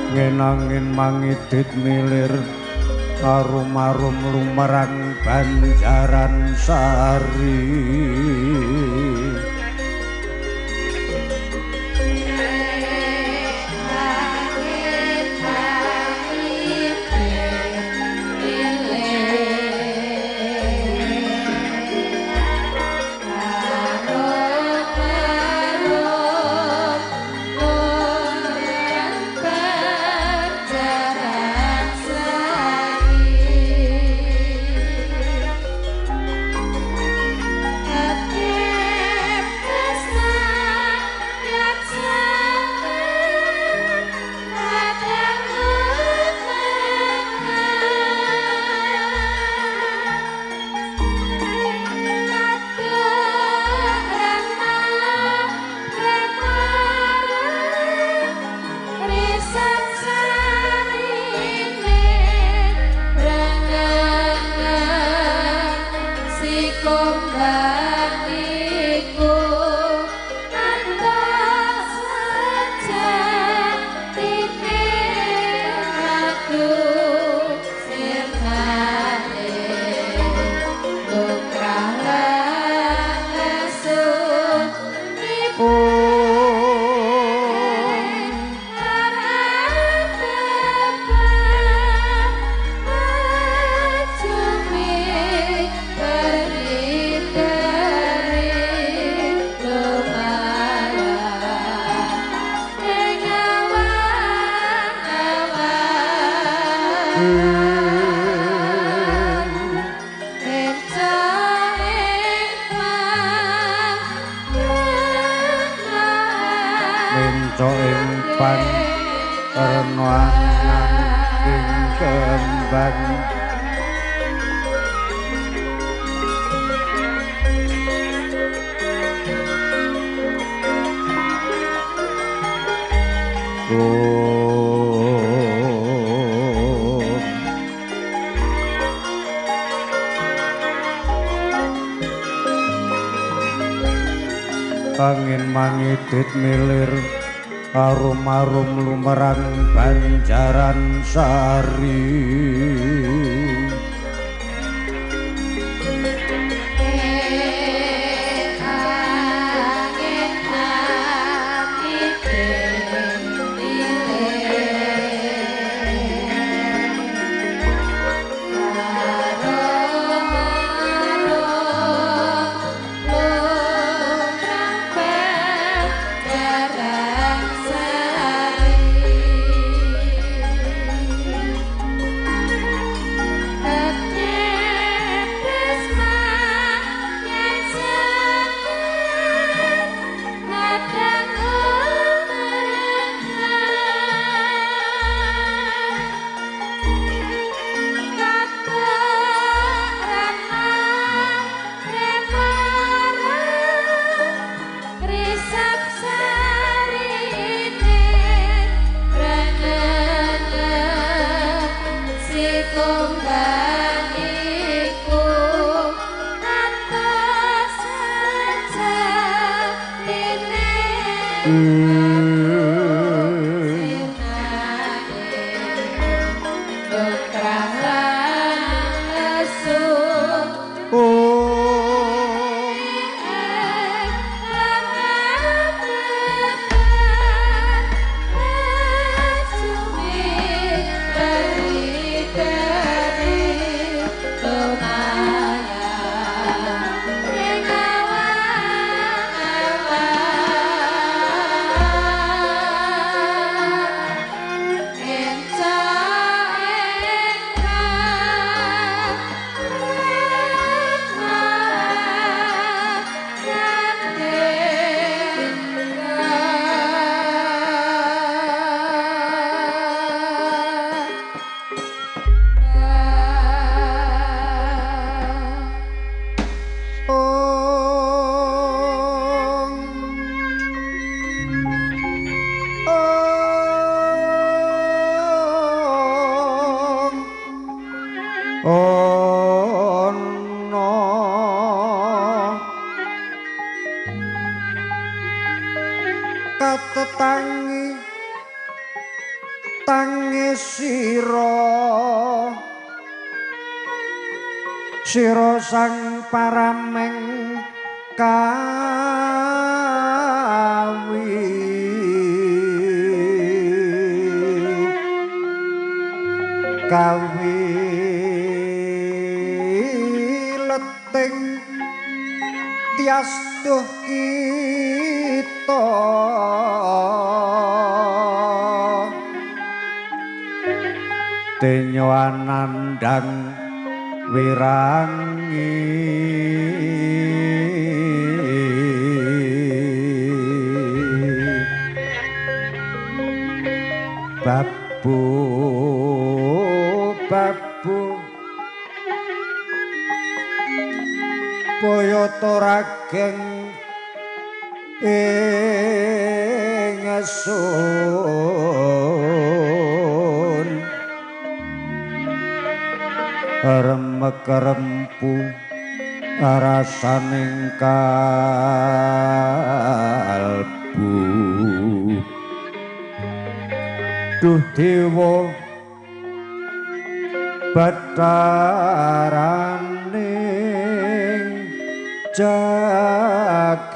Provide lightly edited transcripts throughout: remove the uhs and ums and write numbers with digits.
Ngenangin mangidit milir arum-arum lumerang Banjaran Sari. Angin mangidit milir arum-arum lumerang Banjaran Sari. Sari. Tangis sira sira sang parameng kawi kawi leting tias duh kita denyo anandang wirangi babu babu boyoto rageng ing sun remek rempu rasaning kalbu duh dewa batharaning jagat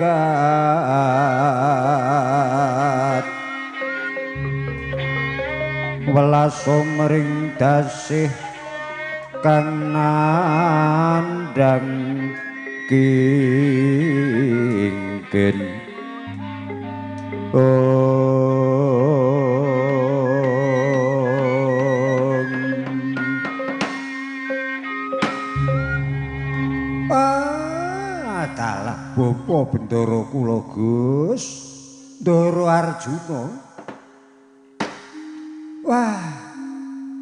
welas mring dasih kang nandhang kingkin. Ah, dalah bapa bendara kula Gus, Ndara Arjuna. Wah,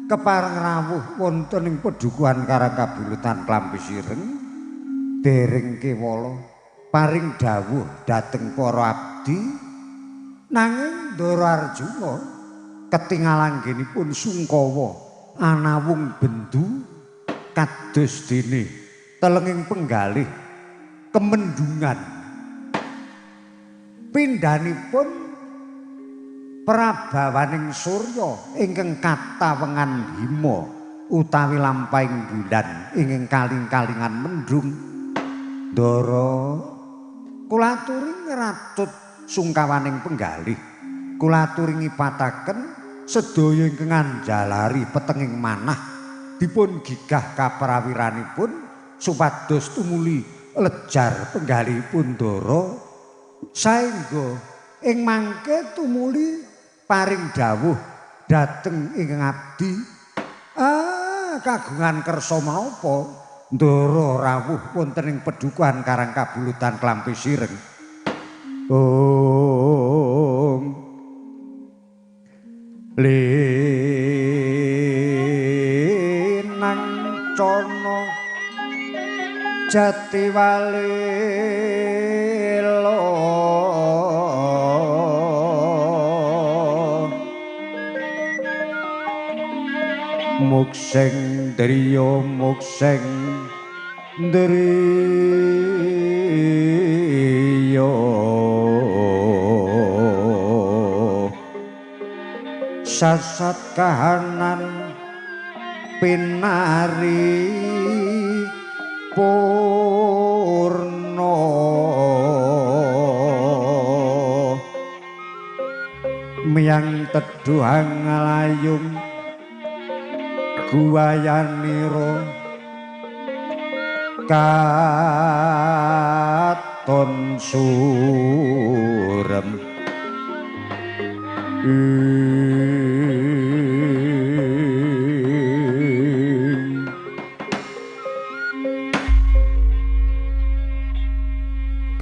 kepareng rawuh wonten ing pedukuhan Karang Kabulutan Klampi Sireng dereng kewala paring dawuh dhateng para abdi, nanging Ndara Arjuna ketingal anggenipun sungkawa anawung bendu kados dene telenging penggalih kemendungan pindhanipun prabawaning surya ingkang katawengan hima utawi lampahing bulan ingkang kaling-kalingan mendung. Ndara, kula aturi ngratut sungkawaning penggalih, kula aturi ngipataken sedaya ingkang anjalari petenging manah dipun gigah kaprawiranipun supados tumuli lejar penggalihipun Ndara, saengga ing mangke tumuli paring dawuh dhateng ingkang abdi. Ah, kagungan kersa menapa Ndara rawuh wonten ing pedukuhan Karang Kabulutan Klampi Sireng? Om linang cono jati walelo mukseng driya mukseng driya sasat kahanan pinari purna miyang teduhang layung guwayanira katon surem.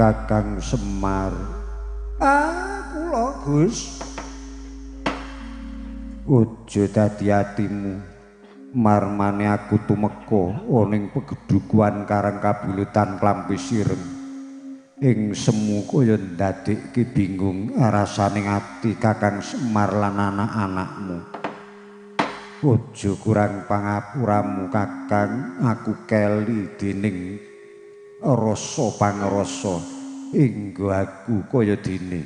Kakang Semar, ah kula Gus, ojo dadi atimu marmane aku tumeka ana ing pegedukuhan Karang Kabulutan Klampi Sireng ing semu kaya ndadekke bingung rasane ati Kakang Semar lan anak-anakmu. Ojo kurang pangapuramu Kakang, aku keli dening rasa pangrasa inggo aku kaya dene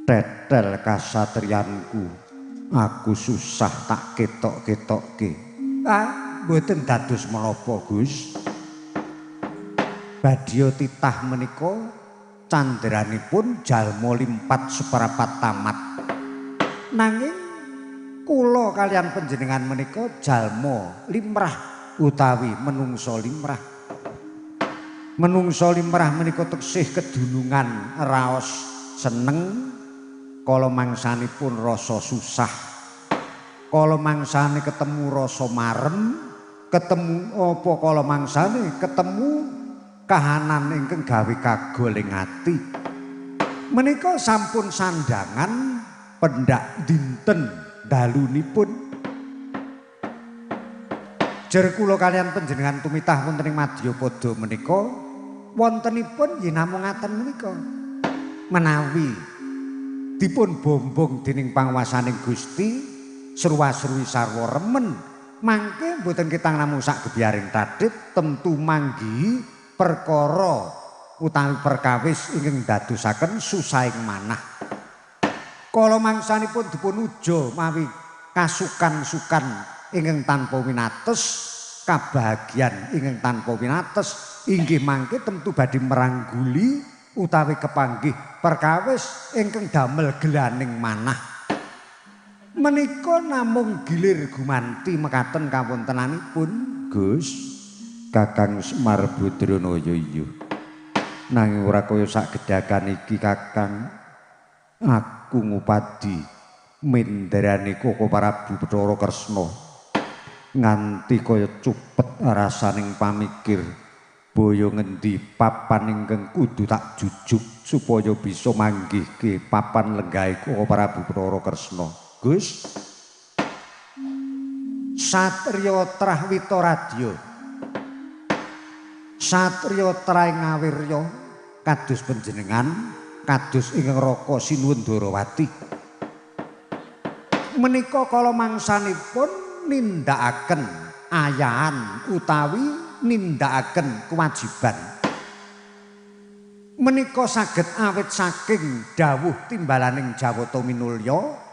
tetel kasatriyanku Aku susah tak ketok-ketokke. Ah, mboten dados menapa, Gus. Badya titah menika candranipun jalma limpat seprapat tamat. Nanging kula kalian panjenengan menika jalma limrah utawi menungsa limrah. Menungsa limrah menika teksih kedunungan raos seneng kala mangsanipun rasa susah. Kala mangsane ketemu rasa marem, ketemu apa kala mangsane ketemu kahanan ingkang gawe kagol ing ati. Menika sampun sandangan pendak dinten dalunipun. Jer kula kalian panjenengan tumitah wonten ing madyapada menika wontenipun yen namung ngaten menika. Menawi dipun bombong dening panguwasaning Gusti sruwa-sruwi sarwa remen mangke mboten ketang namung sak gebyaring tadhit tentu manggihi perkara utawi perkawis ingkang dadosaken susahing manah. Kala mangsanipun dipun uja mawi kasukan-sukan ingkang tanpa winates, kabahagian ingkang tanpa winates inggih mangke tentu badhe merangguli utawi kepanggih perkawis ingkang damel gelaning manah. Menika namung gilir gumanti mekaten kawontenanipun, Gus. Kakang Semar Badranaya iya. Nanging ora kaya sak gedhakan iki, Kakang. Aku ngupadi menderane Koko Prabu Bathara Kresna nganti kaya cupet rasaning pamikir boyo ngendi papan ingkang kudu tak jujuk supaya bisa manggihke papan lenggahe Koko Prabu Bathara Kresna. Gus, satriya trah witaradya, satriya trah ngawirya kados panjenengan, kados ingkang Raka Sinuwun Ndarawati menika kala mangsanipun nindakaken ayahan utawi nindakaken kewajiban. Menika saged awit saking dawuh timbalaning Jawata Minulya,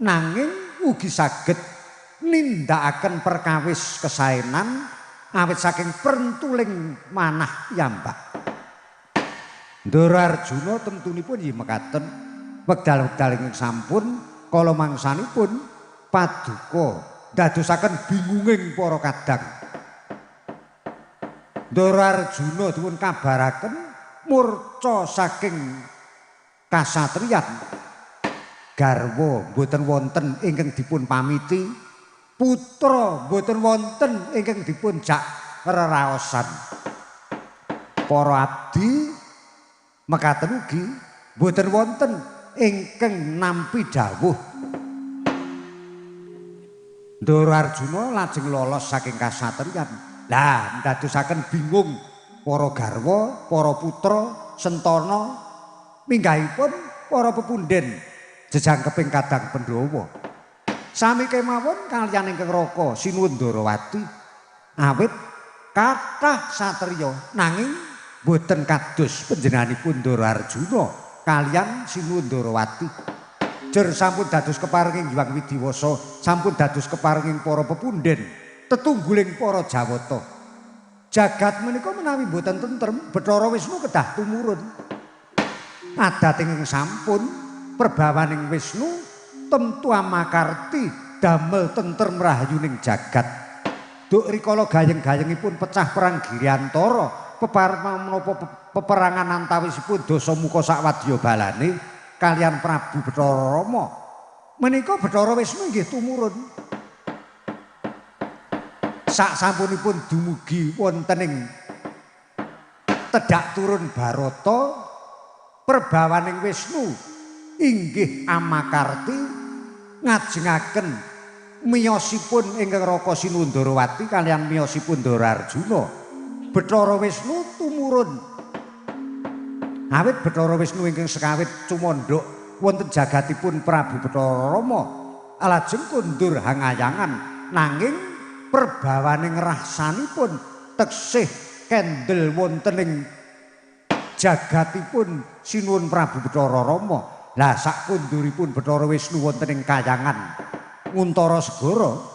nanging ugi saged nindakaken perkawis kesaenan awit saking prentuling manah piyambak. Ndara Arjuna tentunipun nggih mekaten wekdal-wekdal ingkang sampun kala mangsanipun paduka dadosaken bingunging para kadang. Ndara Arjuna dipun kabaraken murca saking kasatriyan. Garwa mboten wonten ingkang dipun pamiti, putra mboten wonten ingkang dipun jak reraosan. Para abdi mekaten ugi mboten wonten ingkang nampi dawuh. Ndara Arjuna lajeng lolos saking kasatriyan. Lah ndadosaken bingung para garwa, para putra, sentana, minggahipun para pepunden jejangkeping kadang Pandhawa. Sami kemawon kaliyan ingkang Raka Sinuwun Ndarawati awit kathah satriya nanging boten kados panjenenganipun Ndara Arjuna kaliyan Sinuwun Ndarawati. Jer sampun dados keparenging Hyang Widiwasa, sampun dados keparenging para pepunden, tetungguling para Jawata. Jagat menika menawi boten tentrem, Bathara Wisnu kedah tumurun. Adat ingkang sampun perbawaning Wisnu tentu amakarti damel tentrem rahayuning jagat. Duk rikala gayeng-gayengipun pecah perang Giryantara, peperangan antawisipun Dasamuka sakwadya balane kaliyan Prabu Bathara Rama. Menika Bathara Wisnu inggih tumurun. Sak sampunipun dumugi wonten ing tedhak turun Barata, perbawaning Wisnu inggih amakarti ngajengaken miyosipun ingkang Raka Sinuwun Ndarawati kaliyan miyosipun Ndara Arjuna. Bathara Wisnu tumurun. Awit Bathara Wisnu ingkang sekawit cumandhak wonten jagatipun Prabu Bathara Rama lajeng kondur hangayangan, nanging perbawaning rasanipun teksih kendel wonten ing jagatipun Sinuwun Prabu Bathara Rama. Lah sakunduripun Bathara Wisnu wonten ing kayangan Nguntara segara.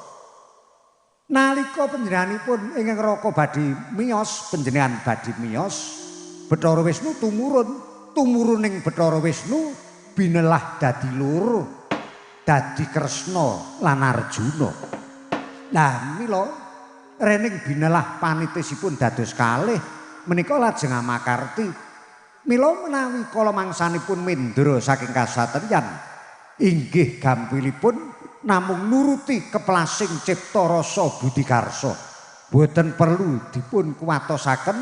Nalika panjenenganipun ingkang Raka badhe miyos, panjenengan badhe miyos, Bathara Wisnu tumurun, tumuruning Bathara Wisnu binelah dadi loro, dadi Kresna lan Arjuna. Lah mila rening binelah panitisipun dados kalih menika lajeng amakarti. Mila menawi kala mangsanipun mendra saking kasatriyan inggih gampilipun namung nuruti keplasing cipta rasa budi karsa. Boten perlu dipun kuwatosaken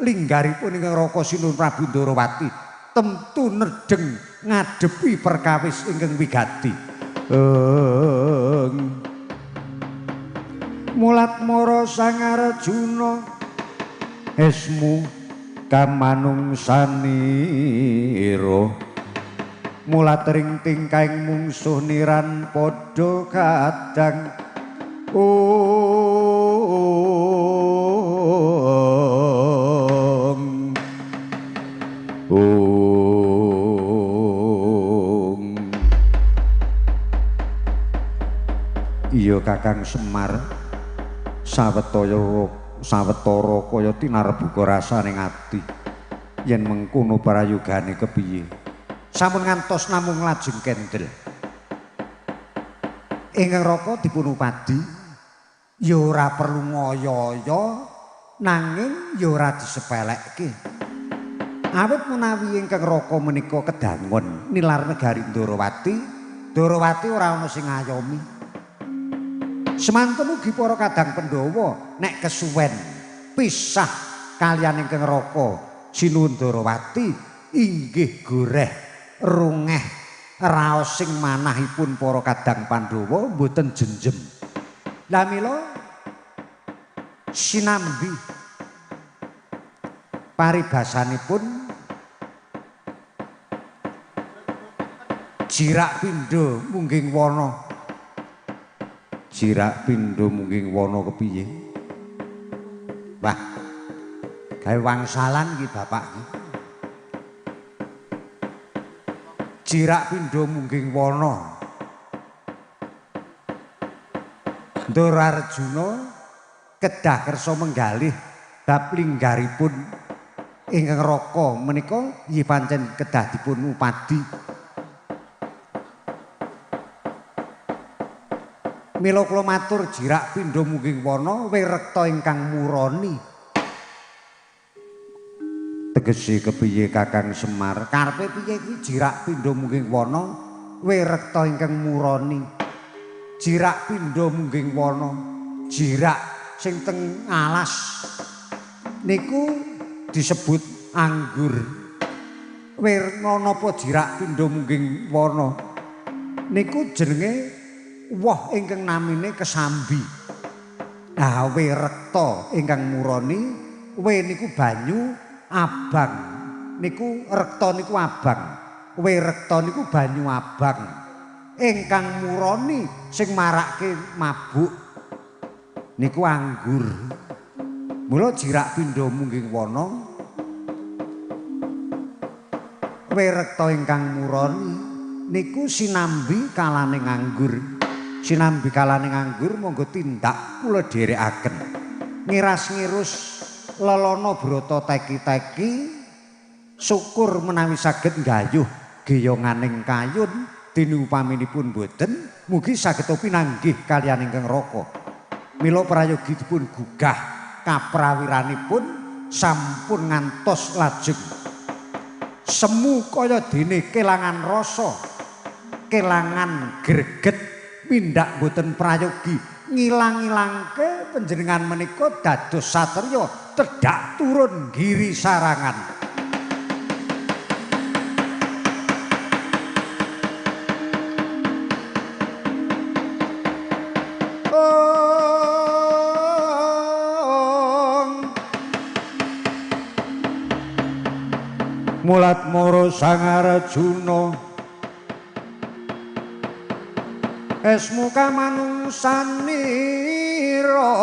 linggaripun ingkang Raka Sinuwun Prabu Ndorowati tentu nedheng ngadepi perkawis ingkang wigati. Mulat mara Sang Arjuna esmu kamanungsanira mulat ring tingkahing mungsuh niran padha kadang. Ong ong. Iya Kakang Semar, sawetara kaya tinarbuka rasane ati yen mengkono prayogane kepiye. Sampun ngantos namung lajeng kendel. Ingkang Raka dipun upadi ya ora perlu ngoyo-oyo nanging ya ora disepelekke. Awit menawi ingkang Raka menika kedangon nilar negari Ndorowati, Ndorowati ora ana sing ngayomi. Semanten ugi para kadang Pandhawa nek kesuwen pisah kaliyan ingkang Raka Sinuwun Ndorowati inggih goreh rungeh raos sing manahipun para kadang Pandhawa mboten jenjem. Lah mila sinambi paribasanipun jirak pindha mungging wana. Jirak pindha mungging wana kepiye? Wah, gawe wangsalan iki bapak iki. Jirak pindha mungging wana. Ndara Arjuna kedah kersa menggalih bab linggaripun ingkang Raka menika nggih pancen kedah dipun upadi. Mila kula matur jirak pindha mungging wana wirekta ingkang murani. Tegese kepiye Kakang Semar? Karepe piye kuwi jirak pindha mungging wana wirekta ingkang murani? Jirak pindha mungging wana, jirak sing teng alas niku disebut anggur. Wirna napa jirak pindha mungging wana niku jenenge woh ingkang namine kesambi. Nah, wirekta ingkang murani, we niku banyu abang, niku rekta niku abang, wirekta niku banyu abang ingkang murani sing marake mabuk niku anggur. Mula jirak pindha mungging wana wirekta ingkang murani niku sinambi kalaning anggur. Sinambi kalaning anggur monggo tindak kula dherekaken. Ngiras-ngirus lelana brata teki-teki syukur menawi saged nggayuh geyonganing kayun dene upaminipun boten mugi saged pinanggih kaliyan ingkang Raka. Mila prayogi dipun gugah kaprawiranipun sampun ngantos lajeng semu kaya dene kelangan rasa, kelangan greget mindak boten prayogi ngilang-ngilangke panjenengan menika dados satriya tedhak turun giri sarangan. Mulat mara Sang Arjuna esmu kamanungsanira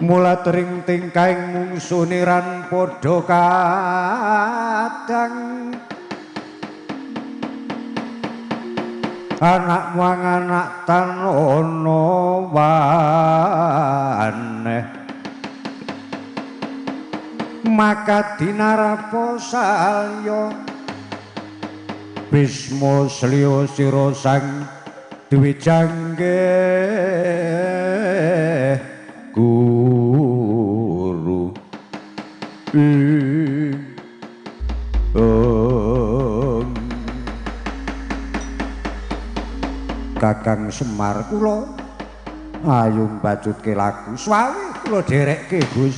mulat ring tingkahing mungsuh niran padha kadang. Anak wang anak tanono waneh maka dinarapo salya Bisma sliya sira sang dwijangge guru Kakang Semar kula ayo mbacutke lagu swawi kula dherekke Gus.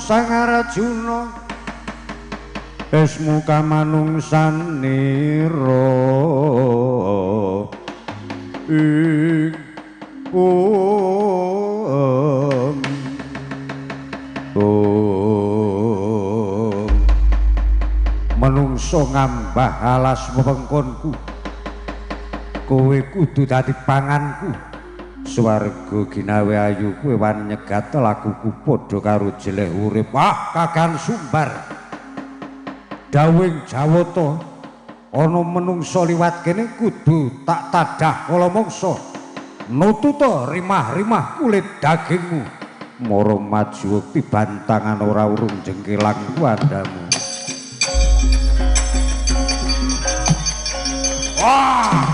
Sang Arjuna esmu kamanungsanira ing om om menungso ngambah alas wewengkonku kowe kudu dadi panganku. Swarga ginawe ayu kowe wani nyegat lakuku padha karo jeleh urip. Ah kakan sumbar dawing Jawata ana menungsa liwat kene kudu tak tadah kala mangsa nututa rimah-rimah kulit dagingmu mara maju tibantangan ora urung jengkelang kuandamu. Wah!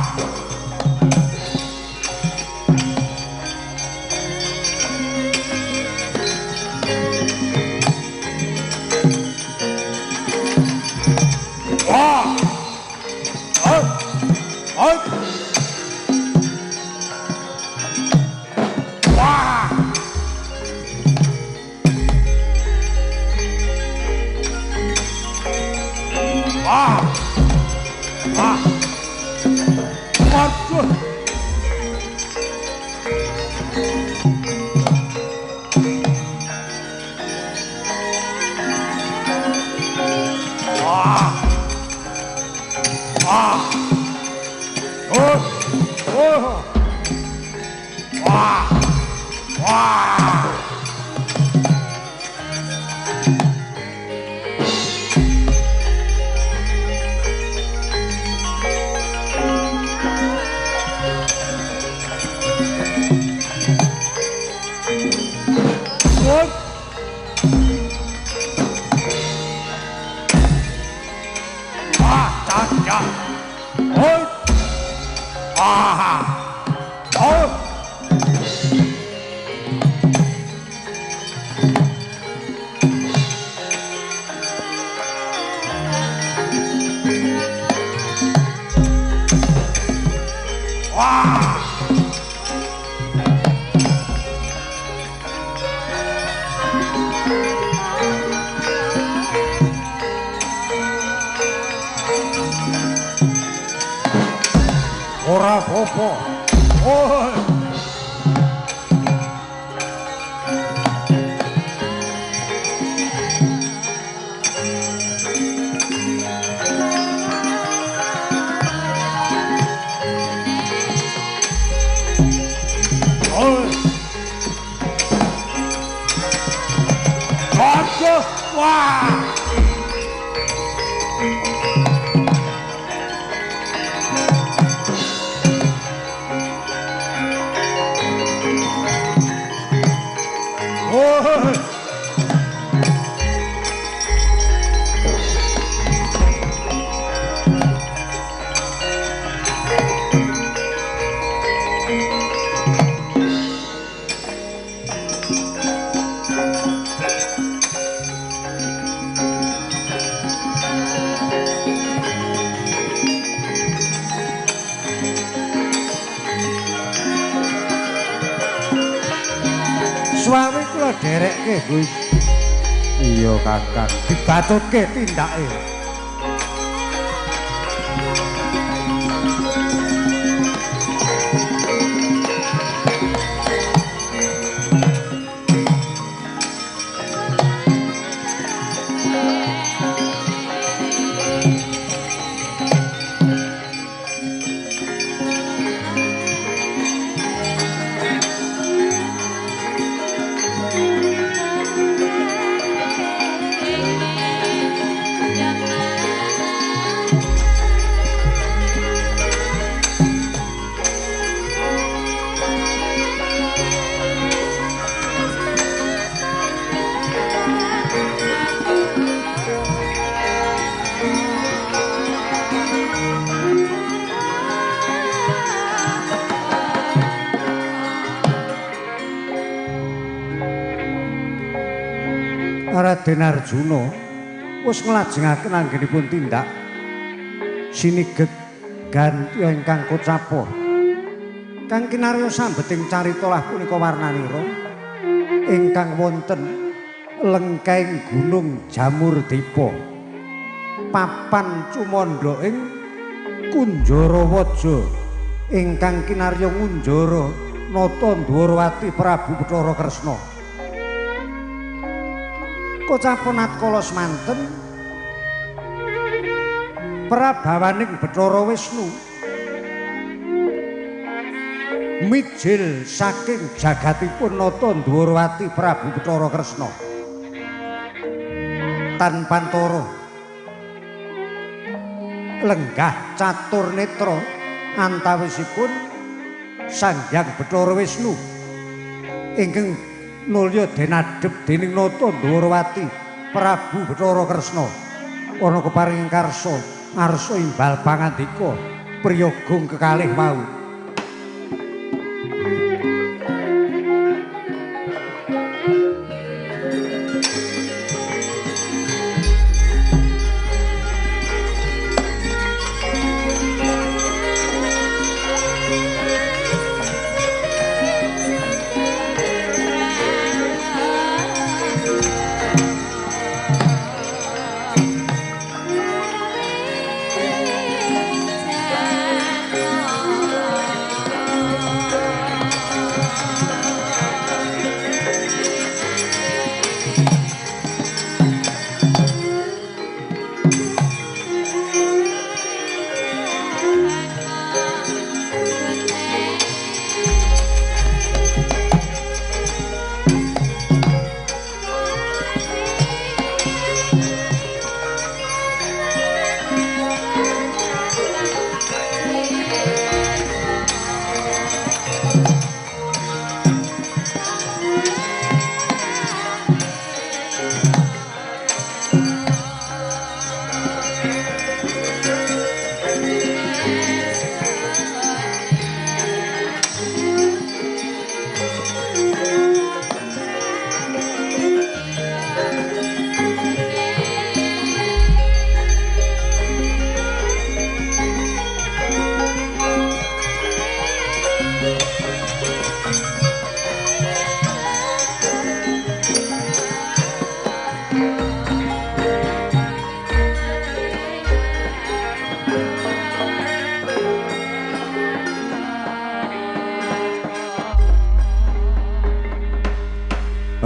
Ora apa-apa. Oh. Waduh, wah. Oh. Suami kula dherekke, Gus. Iya, Kakang. Dibatutke tindake. Raden Arjuna wis nglajengaken anggenipun tindak sinigeg ganti ingkang kocapa. Kang kinarya sambeting carita lah punika warnanira ingkang wonten lengkeng Gunung Jamurdipa. Papan cumandha ing Kunjarawaja ingkang kinarya ngunjara nata Ndwarawati Prabu Bathara Kresna. Kocapa natkala semanten prabawaning Bathara Wisnu mijil saking jagatipun nata Ndwarawati Prabu Bathara Kresna tan pantara lenggah catur netra antawisipun Sang Hyang Bathara Wisnu ingkang nulya den adhep dening nata Ndwarawati Prabu Bathara Kresna ana keparinging karsa ngarsa imbal pangandika priyagung kekalih wau.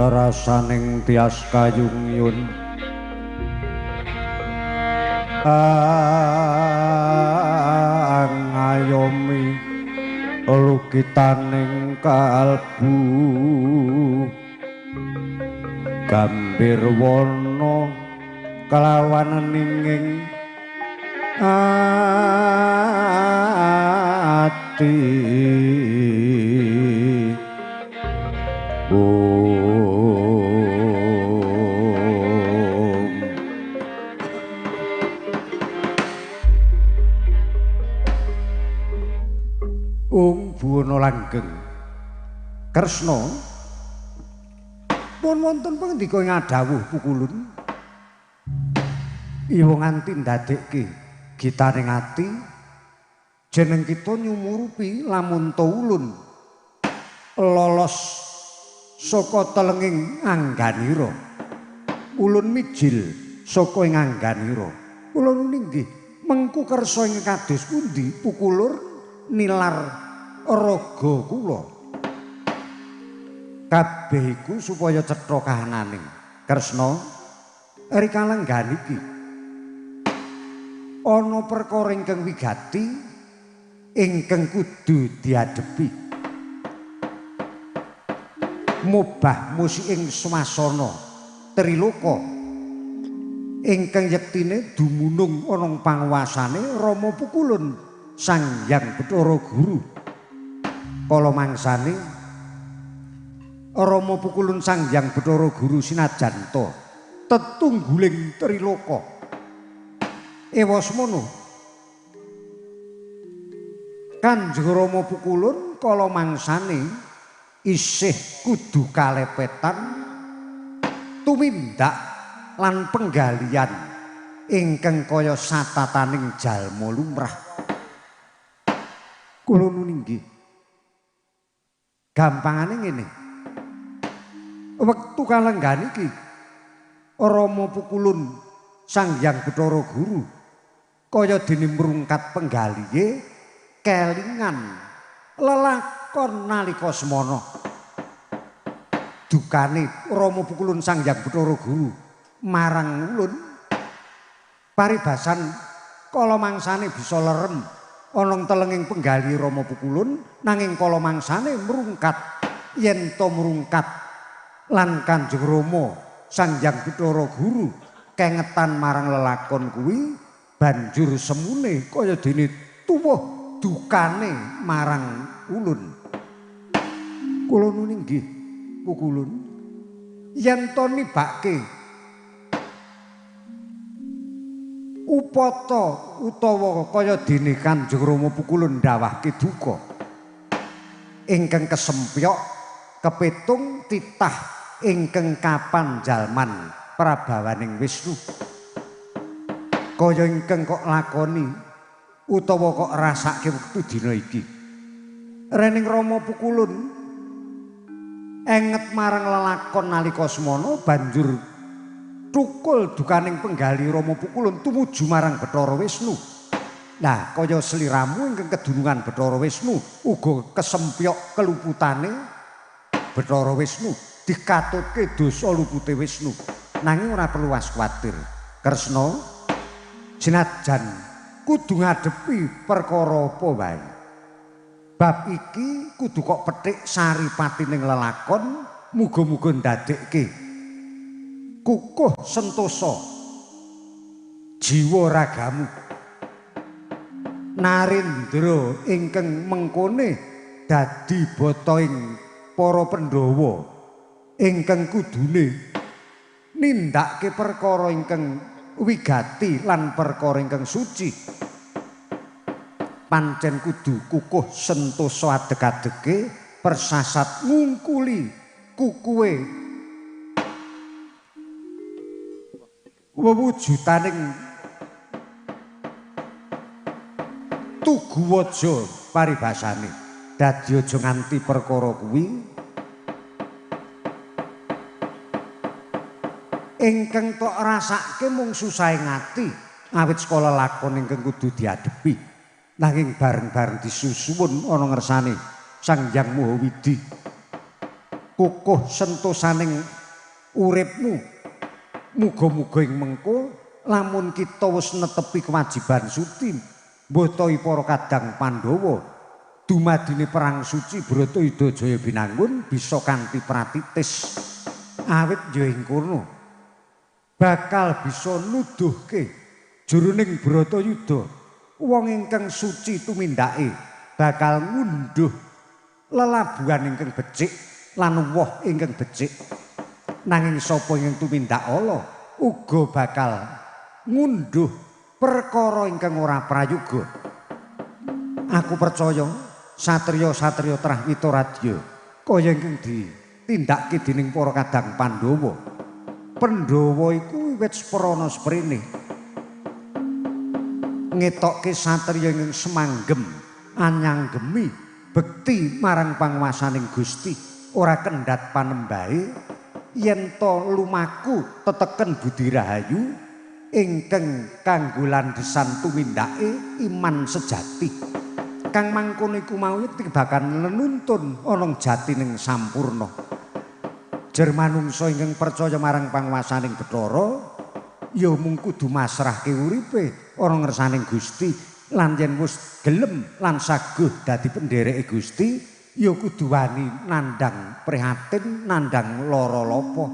Rasaning tias kayung yun angayomi lukitaning kalbu Gambirwana kelawan ninging ati. Om Buwana Langgeng Kresna pun wonten pangendika ing adhawuh Pukulun. Iwa nganti ndadekke gitaring ati jeneng kita nyumurupi lamun ta ulun lolos saka telenging angganira. Ulun mijil saka ing angganira. Kula nuni nggih mengku kersa ing kados pundi Pukulur nilar raga kula. Kabeh iku supaya cetha kahanane. Kresna rikala lenggan iki ana perkara ingkang wigati ingkang kudu diadhepi. Mubah musik ing swasana triloka ingkang yektine dumunung ana panguwasane Rama Pukulun Sang Hyang Bathara Guru. Kala mangsane Rama Pukulun Sang Hyang Bathara Guru sinajanta tetungguling triloka. Ewa semono Kanjeng Rama Pukulun kala mangsane isih kudu kalepetan tumindak lan penggalian ingkang kaya satataning jalma lumrah. Kula nuni nggih. Gampangane ngene. Wektu kalenggan iki Rama Pukulun Sang Hyang Bathara Guru kaya dene mrungkat penggalihe kelingan lelakon nalika semana. Dukane Rama Pukulun Sang Hyang Bathara Guru marang ulun paribasan kala mangsane bisa lerem ana telenging penggali Rama Pukulun, nanging kala mangsane mrungkat yen to mrungkat lan Kanjeng Rama Sang Hyang Bathara Guru kengetan marang lelakon kuwi banjur semune kaya dene tuwuh dukane marang ulun. Kula nuni nggih Pukulun yen to nibake upata utawa kaya dene Kanjeng Rama Pukulun ndawahke duka ingkang kesempyok kepitung titah ingkang kapanjalman prabawaning Wisnu. Kaya ingkang kok lakoni utawa kok rasake wektu dina iki. Rening Rama Pukulun enget marang lelakon nalika semana banjur thukul dukaning penggali Rama Pukulun tumuju marang Bathara Wisnu. Nah, kaya sliramu ingkang kedunungan Bathara Wisnu uga kesempyok keluputane Bathara Wisnu dikatutke dosa lupute Wisnu. Nanging ora perlu kuwatir. Kresna senajan kudu ngadepi perkara apa wae. Bab iki kudu kok petik saripatining lelakon, muga-muga ndadekke kukuh sentosa jiwa ragamu. Narendra ingkang mengkone dadi botoing para Pandhawa ingkang kudune nindakake perkara ingkang wigati lan perkara ingkang suci. Pancen kudu kukuh sentosa adeg-adege persasat ngungkuli kukuhe wewujutaning tugu waja paribasane. Dadi aja nganti perkara kuwi ingkang tok rasake mung susahe ati awit sekolah lakon ingkang kudu diadepi, nanging bareng-bareng disusuwun ana ngersane Sang Hyang Maha Widhi. Kukuh sentosaning uripmu, muga-muga ing mengko lamun kita wis netepi kewajiban suci mbotai para kadang Pandhawa dumadine perang suci Bratayuda Jaya Binangun bisa kanthi pratitis. Awit ya ing kono bakal bisa nuduhke jroning Bratayuda wong ingkang suci tumindake bakal ngunduh lelabuhan ingkang becik lan woh ingkang becik. Nanging sapa ingkang tumindak ala uga bakal ngunduh perkara ingkang ora prayoga. Aku percaya satriya-satriya trah Witoradya kaya ingkang ditindakke dening para kadang Pandhawa. Pandhawa iku wiwit sprana sprene ngetokke satriya ingkang semanggem anyanggemi bekti marang panguwasaning Gusti, ora kendhat panembahe yen to lumaku teteken budi rahayu ingkang kanggo landhesan tumindake iman sejati. Kang mangkono iku mau bakal lenuntun ana jatining sampurna. Jer manungsa ingkang percaya marang panguwasaning Bathara ya mung kudu masrahke uripe ana ngersaning Gusti, lan yen wis gelem lan saguh dadi pendhereke Gusti ya kudu wani nandhang prihatin, nandhang lara lapa.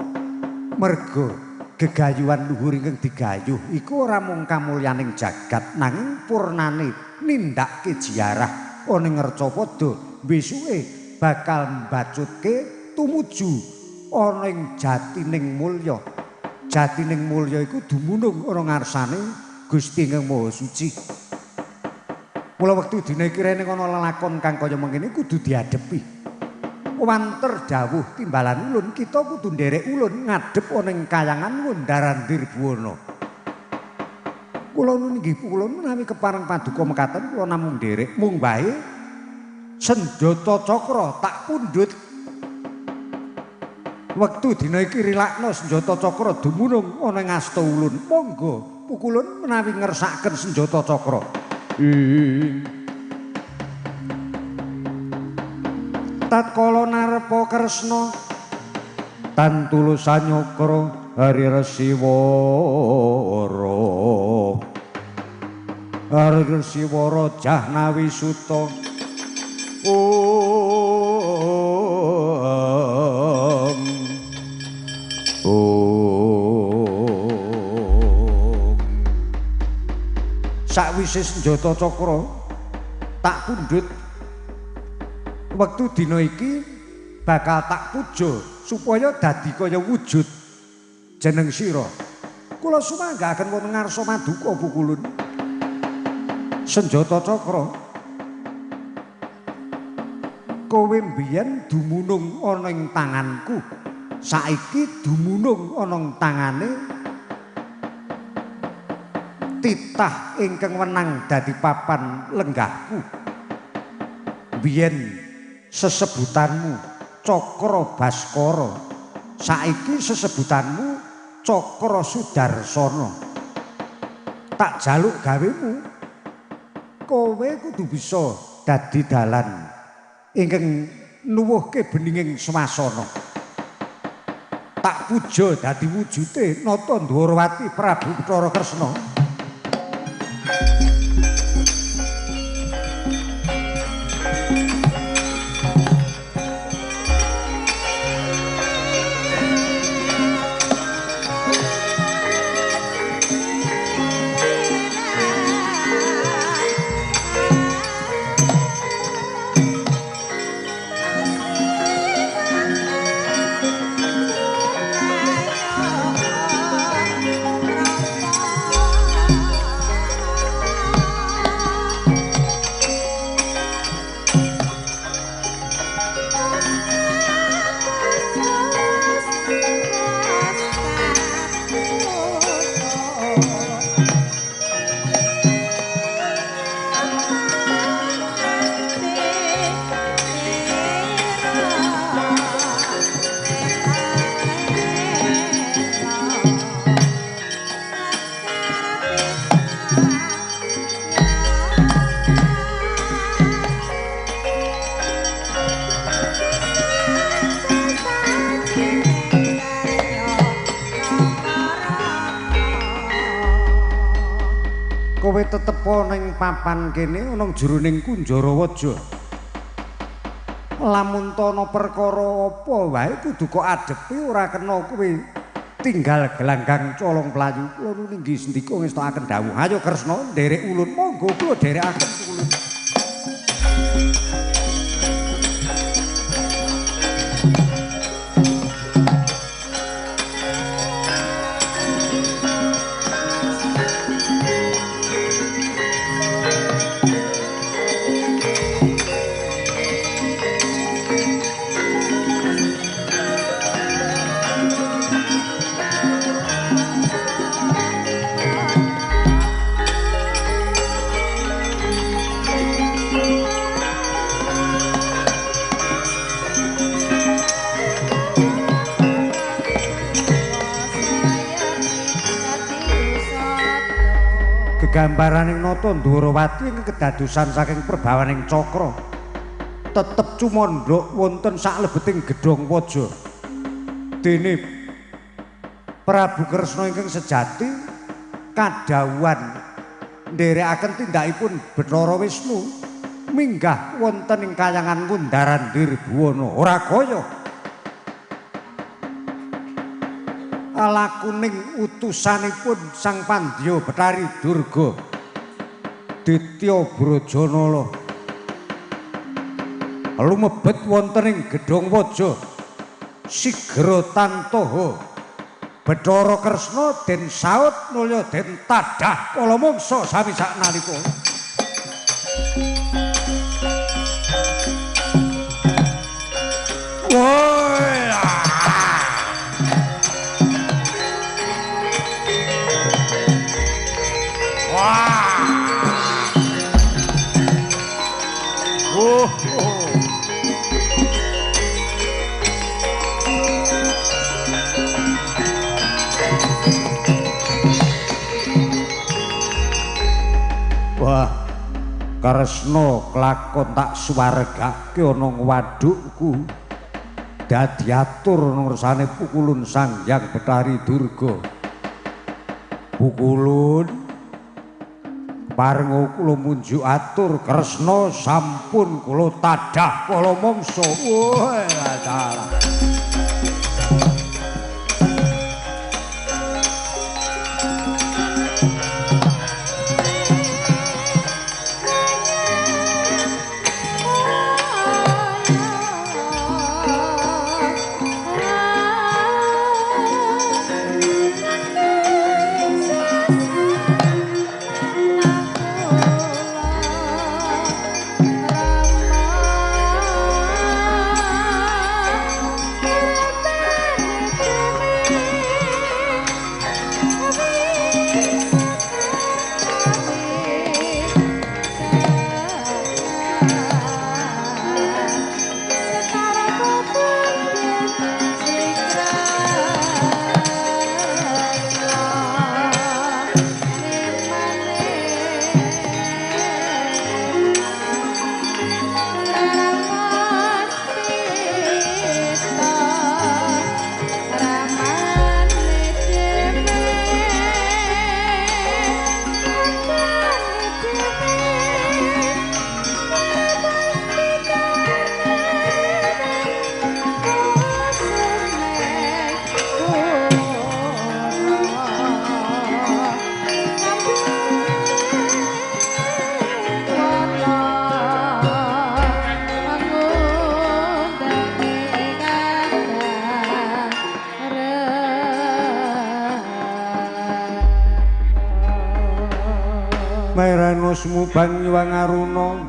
Merga gegayuhan luhur ingkang digayuh iku ora mung kamulyaning jagat nanging purnane nindakke jiarah ana ing Ngercapada besuke bakal mbacutke tumuju ana ing jatining mulya. Jatining mulya iku dumunung ana ngarsane Gusti ingkang Maha Suci. Mula wektu dina iki rene ana lelakon kang kaya mengkene kudu diadepi. Wanter dawuh timbalan ulun, kita kudu nderek ulun ngadhep ana ing kayangan Wondarandir Buwana. Kula nun inggih kula menawi kepareng paduka mekaten kula namung nderek mung wae senjata cakra tak pundhut. Wektu dina iki rilakna senjata cakra dumunung ana ing asta ulun. Monggo pukulun menawi ngersakaken senjata cakra. Tatkala narpa Kresna tan tulus anyakra Hari Resiwara, Hari Resiwara Jahnawi Suta. Om Om. Sakwise senjata cakra tak pundhut, wektu dina iki bakal tak puja supaya dadi kaya wujud jeneng sira. Kula sumanggaaken wonten ngarsa maduka pukulun. Senjata cakra kowe mbiyen dumunung ana ing tanganku, saiki dumunung ana ing tangane titah ingkang wenang dadi papan lenggahku. Biyen sesebutanmu Cakra Baskara, saiki sesebutanmu Cakra Sudarsana. Tak jaluk gawemu, kowe kudu bisa dadi dalan ingkang nuwuhke beninging swasana. Tak puja dadi wujude Nata Ndwarawati Prabu Bathara Kresna. Kowe tetepa ning papan kene ana jroning Kunjara Waja. Lamun tono perkara apa wae kudu kok adepi ora kena kowe tinggal gelanggang colong playu. Kula ninggi sendika ngestokaken dawuh. Ayo Kresna nderek ulun, monggo kula nderekaken ulun. Gambaraning nata Ndorowati ingkang kedadosan saking perbawaning cakra tetep cumandhak wonten saklebeting gedhong waja. Dene Prabu Kresna ingkang sejati kadhawuhan nderekaken tindakipun Bathara Wisnu minggah wonten ing kayangan Kundaran Dirbuwana. Ora kaya lakuning utusanipun Sang Pandya Bathari Durga Ditya Brajanala lumebet wonten ing gedhong waja sigra tantoha Bathara Kresna den saut nulya den tadah kala mangsa sami saknalika. Wah, Kresna kelakon tak suwargake ana wadukku. Dadi atur ngersane pukulun Sang Hyang Bathari Durga. Pukulun parenga kula munjuk atur Kresna sampun kula tadah kala mangsa. Wah, dalah. Mairano sumubang nyuwang aruna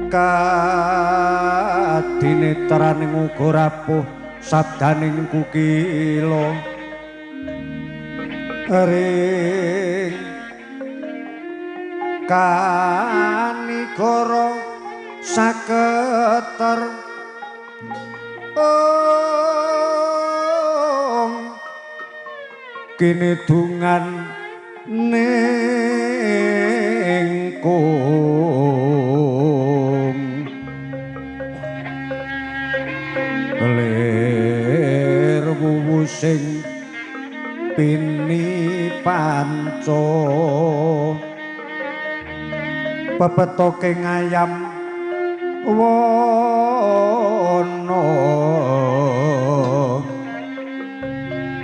kadinetraning uga rapuh sabdaning kukila ring kanigara saketer ong kene dungan ning kung lir wuwu sing pini panca pepetoke ngayam wana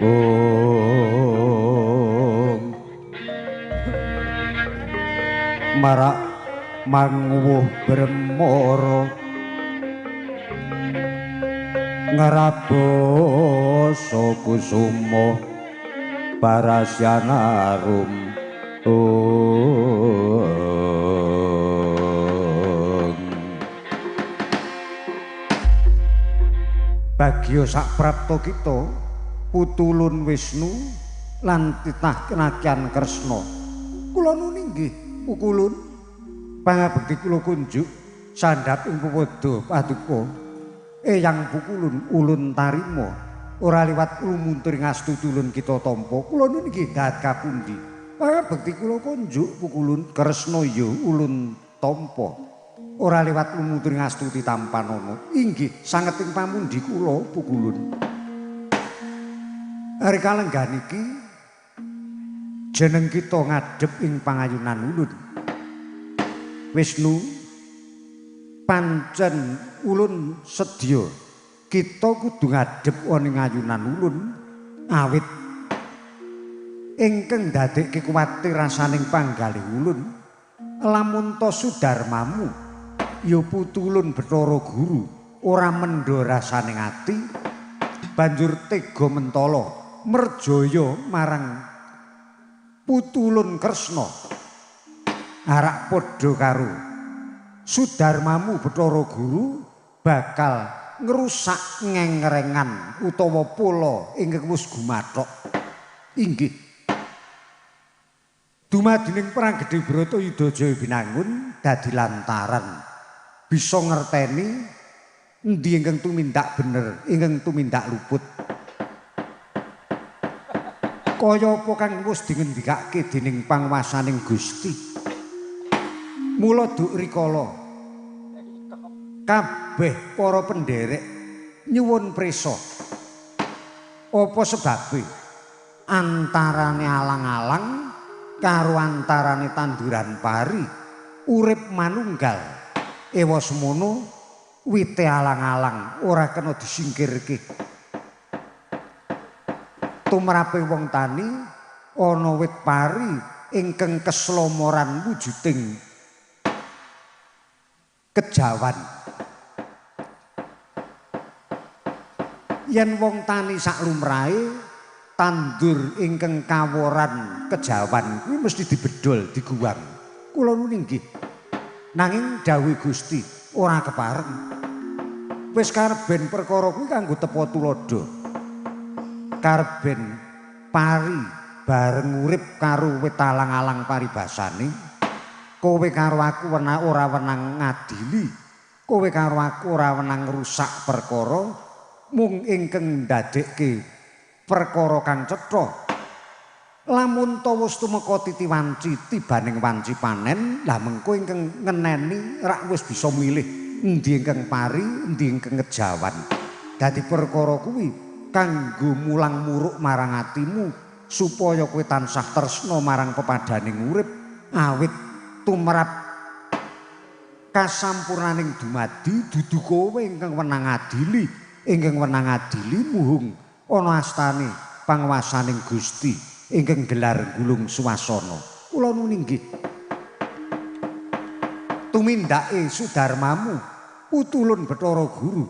ong marak manguwuh bremara ngrabasa kusuma parasyanarum Bagya sak prapta kita putulun Wisnu lan titah kenakyan Kresna. Kula nuni nggih pukulun pangabekti kula kunjuk sandhap ing pepadha paduka. Eyang pukulun ulun tarima ora liwat lumuntur ngastuti ulun kita tampa. Kula nuni nggih dahat kapundi. Pangabekti kula kunjuk pukulun Kresna ya ulun tampa. Ora liwat lumuntur ngastuti tampanana. Inggih sanget ing pamundi kula pukulun. Hari kalenggan iki jeneng kita ngadhep ing pangayunan ulun. Wisnu pancen ulun sedya kita kudu ngadhep ana ing ayunan ulun awit ingkang ndadekke kuwatir rasaning panggalih ulun. Lamun ta sudarmamu ya putulun Bathara Guru ora mendha rasaning ati banjur tega mentala merjaya marang putulun Kresna arak padha karo sudarmamu Bathara Guru bakal ngrusak ngengrengan utawa pola ingkang wis gumathok. Inggih dumadining perang gedhe Bratayuda Jaya Binangun dadi lantaran bisa ngerteni endi ingkang tumindak bener, ingkang tumindak luput. Kaya apa kang wis dingendikake dening panguwasaning Gusti. Mula duk rikala kabeh para penderek nyuwun prisa. Apa sebabe antarane alang-alang karo antarane tanduran pari urip manunggal. Ewa semono wite alang-alang ora kena disingkirke. Tumrape wong tani ana wit pari ingkang keslomoran wujuding kejawan. Yen wong tani sak lumrahe tandur ingkang kaworan kejawan kuwi mesti dibedol, diguwang. Kula nuni nggih. Nanging dawuh Gusti ora kepareng. Wis karben perkara kuwi kanggo tepa tuladha. Karben pari bareng urip karo wit alang-alang paribasane. Kowe karo aku ora wenang ngadili. Kowe karo aku ora wenang ngrusak perkara mung ingkang ndadekke perkara kang cetha. Lamun ta wis tumeka titi wanci tibaning wanci panen, lah mengko ingkang ngeneni rak wis bisa milih endi ingkang pari, endi ingkang kejawan. Dadi perkara kuwi kanggo mulang muruk marang atimu supaya kowe tansah tresna marang pepadaning urip awit tumrap kasampurnaning dumadi dudu kowe ingkang wenang adili, ingkang wenang adili muhung ana astane panguwasaning Gusti ingkang gelar gulung swasana. Kula nuni nggih. Tumindake sudarmamu putulun Bathara Guru.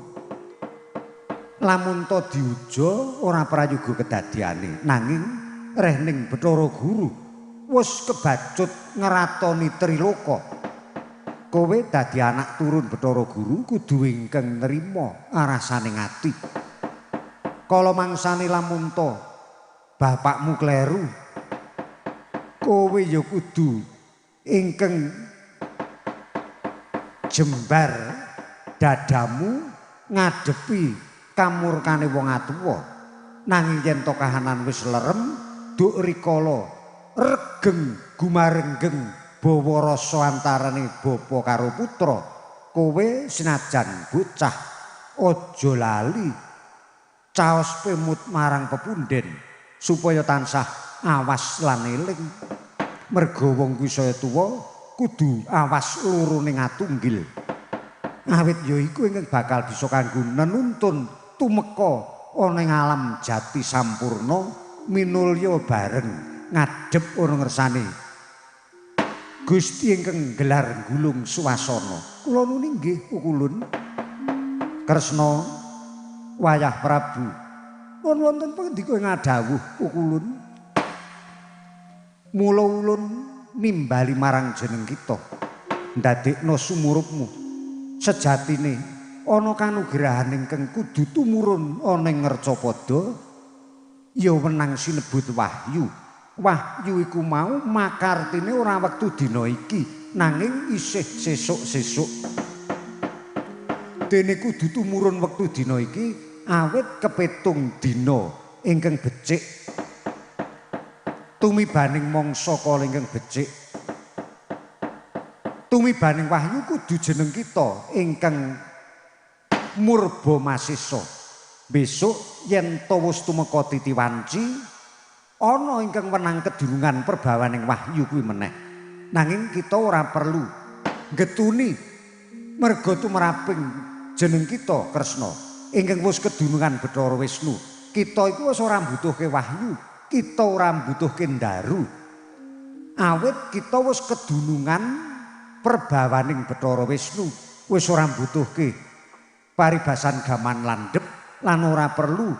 Lamun ta diuja ora prayoga kedadiane, nanging rehning Bathara Guru wis kebacut ngratoni triloka. Kowe dadi anak turun Bathara Guru kudu ingkang nrima arasaning ati. Kala mangsane lamun ta bapakmu kleru, kowe ya kudu ingkang jembar dadamu ngadepi kamurkane wong atuwa. Nanging yen to kahanan wis lerem, duk rikala regeng gumarenggeng bawa rasa antarane bapa karo putra, kowe senajan bocah aja lali caos pemut marang pepunden supaya tansah awas lan eling. Merga wong kuwi saya tuwa kudu awas loro ning atunggil. Awit ya iku ingkang bakal bisa kanggo nenuntun tumeka ana ing alam jati sampurna minulya bareng ngadhep ana ngersane Gusti ingkang gelar gulung swasana. Kula nuni nggih pukulun Kresna wayah Prabu. Pun wonten pangendika ing ngadhawuh pukulun. Mula ulun nimbali marang jeneng kita ndadekno sumurupmu. Sejatine ana kanugrahan ingkang kudu tumurun ana ing Ngercapada ya wenang sinebut wahyu. Wahyu iku mau makartine ora wektu dina iki nanging isih sesuk-sesuk. Dene kudu tumurun wektu dina iki awit kepitung dina ingkang becik tumibaning mangsa kala ingkang becik. Tumibaning wahyu kudu jeneng kita ingkang murba masesa. Besok yen ta wis tumeka titi wanci ana ingkang wenang kedunungan perbawaning wahyu kuwi meneh. Nanging kita ora perlu getuni merga tumraping jeneng kita Kresna ingkang wis kedunungan Bathara Wisnu. Kita iku wis ora mbutuhke wahyu, kita ora mbutuhke ndaru. Awit kita wis kedunungan perbawaning Bathara Wisnu, wis ora mbutuhke paribasan gaman landhep lan ora perlu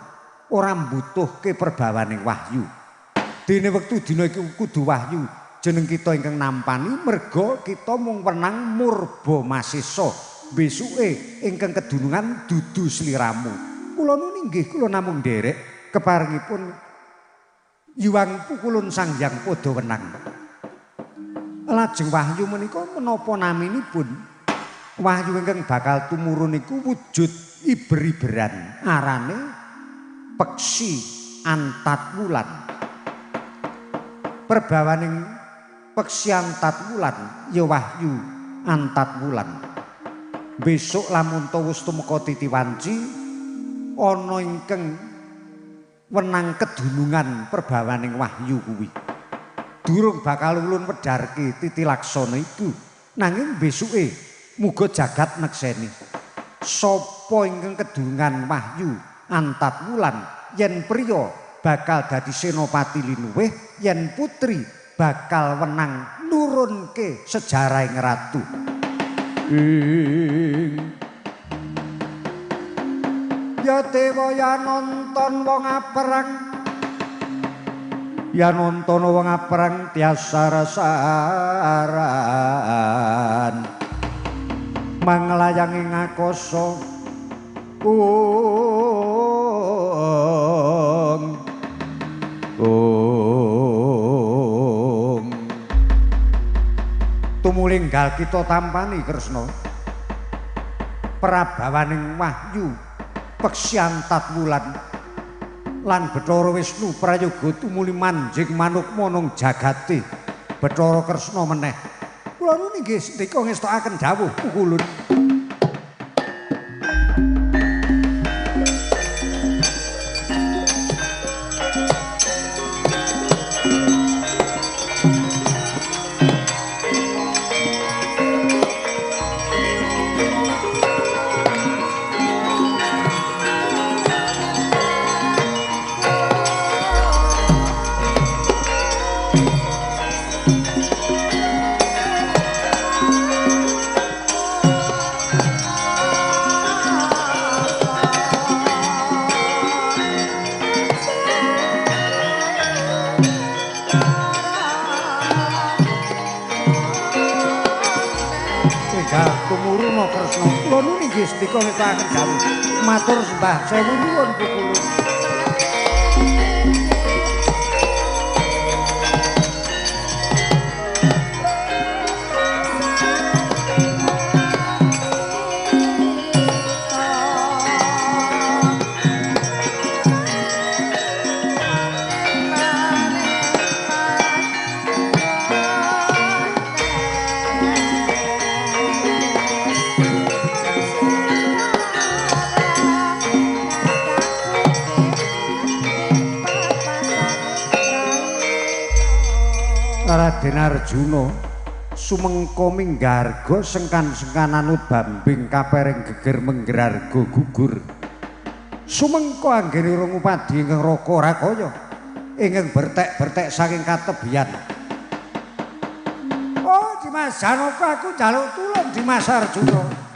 ora mbutuhke perbawaning wahyu. Dene wektu dina iki kudu wahyu jeneng kita ingkang nampani merga kita mung wenang murba masesa. Besuke ingkang kedunungan dudu sliramu. Kula nuni nggih kula namung nderek keparengipun yuwang pukulun Sang Hyang Padha wenang. Lajeng wahyu menika menapa naminipun? Wahyu ingkang bakal tumurun iku wujud iber-iberan arane Peksi Antat Wulan. Perbawaning Peksi Antat Wulan ya wahyu Antat Wulan. Besok lamun ta wis tumeka titi wanci ana ingkang wenang kedunungan perbawaning wahyu kuwi. Durung bakal ulun wedharke titi laksana iku, nanging besuke muga jagat nekseni. Sapa ingkang kedunungan wahyu Antat Wulan yen priya bakal dadi senopati linuwih, yen putri bakal wenang nurunke sejarahing ratu. Ya dewa ya nonton wong aperang, ya nonton wong aperang tiasa rasaran manglayangi ngakasa ung ung. Tumulinggal kita tampani Kresna prabawaning wahyu Peksi Antat Wulan lan Bathara Wisnu prayoga tumuli manjing manukma nang jagate Bathara Kresna meneh. Kula nuni nggih sendika ngestokaken dawuh pukulun. Sendika ngetokaken dawuh matur sembah sewu nuwun pukulun. Raden Arjuna Sumengko minggarga sengkan-sengkan anut bambing kapereng geger menggerarga gugur. Sumengko anggene urung upadi ingkang raka rakaya ingkang bertek-bertek saking katebian. Oh Dimas Janaka, aku njaluk tulung Dimas Arjuna.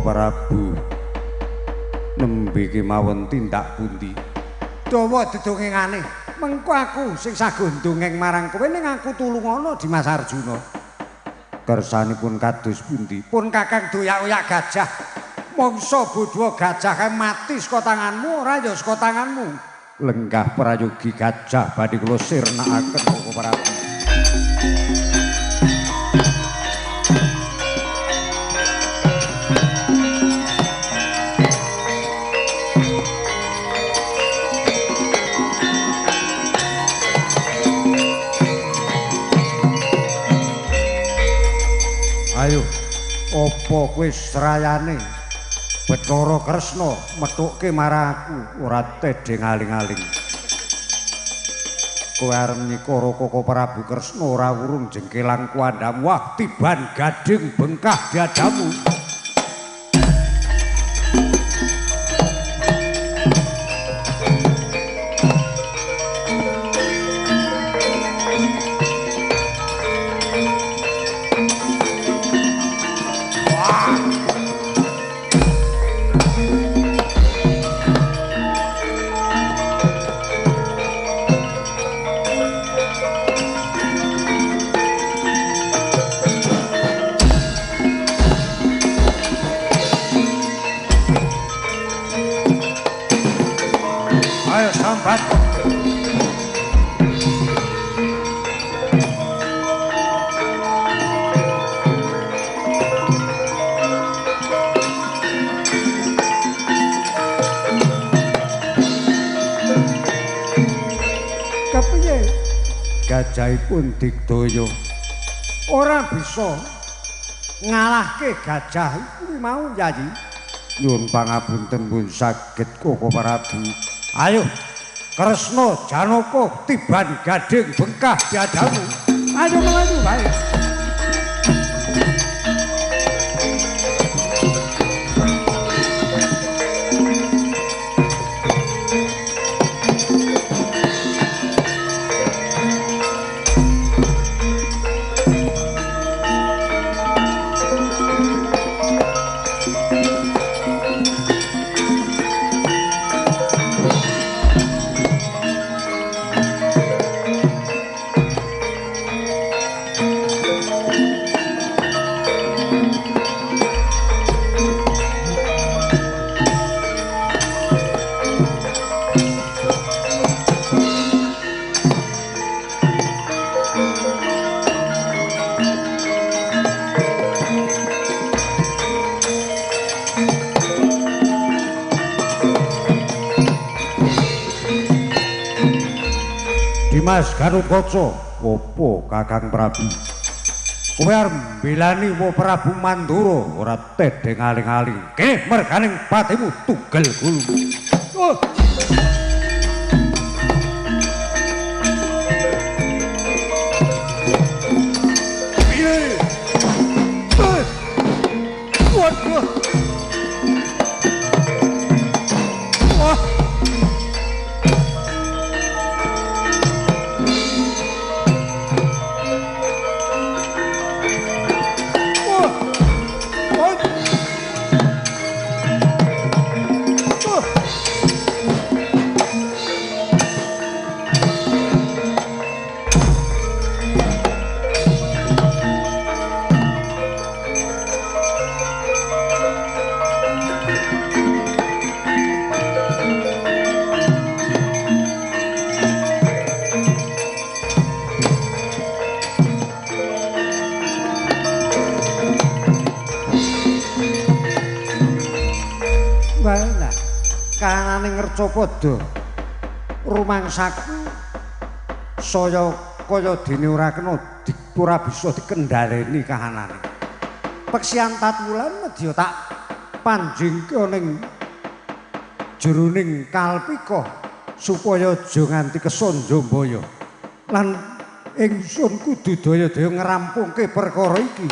Prabu nembe kemawon tindak pundi? Dawa dedongengane, mengko aku sing saguh ndongeng marang kowe ning aku tulungono Dimas Arjuna. Kersanipun kados pundi? Pun Kakang doyak-oyak gajah. Mangsa bodho gajah kae mati saka tanganmu ora ya saka tanganmu. Lenggah prayogi gajah badhe kula sirnakaken Koko Prabu. Ayo, apa kowe srayane Bathara Kresna methukke marang aku ora tedheng aling-aling. Kowe arep nyikara Koko Prabu Kresna ora wurung jengkelang kuandhamu. Wah, tiban gading bengkah diadamu. Gajahipun digdaya ora bisa ngalahke gajah kuwi mau Yayi. Nyuwun pangapunten pun saged Koko Prabu. Ayo Kresna Janaka tiban gading bengkah diadamu. Ayo mlayu bae. Dimas Gatotkaca, opo Kakang Prabu? Kowe arep mbelani wa Prabu Mandura ora tedheng aling-aling. Kene merganing patimu tugel gulu. Oh. Waduh. Wah. Wah. Wah. kahanane Ngercapada. Rumangsaku saya kaya dene ora kena ora bisa dikendhaleni kahanane. Peksian Tatwulan medya tak panjingke ning jroning kalpika supaya aja nganti kesonjombaya. Lan ingsun kudu daya-daya ngrampungke perkara iki.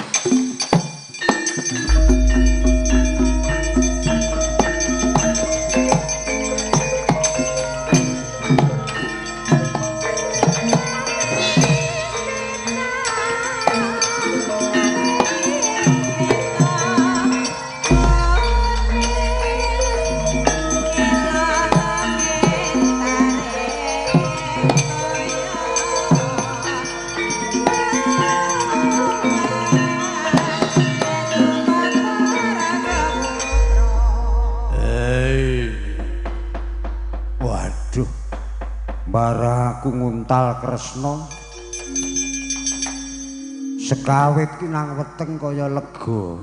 Bara aku nguntal Kresna sekawit ki nang weteng kaya lega,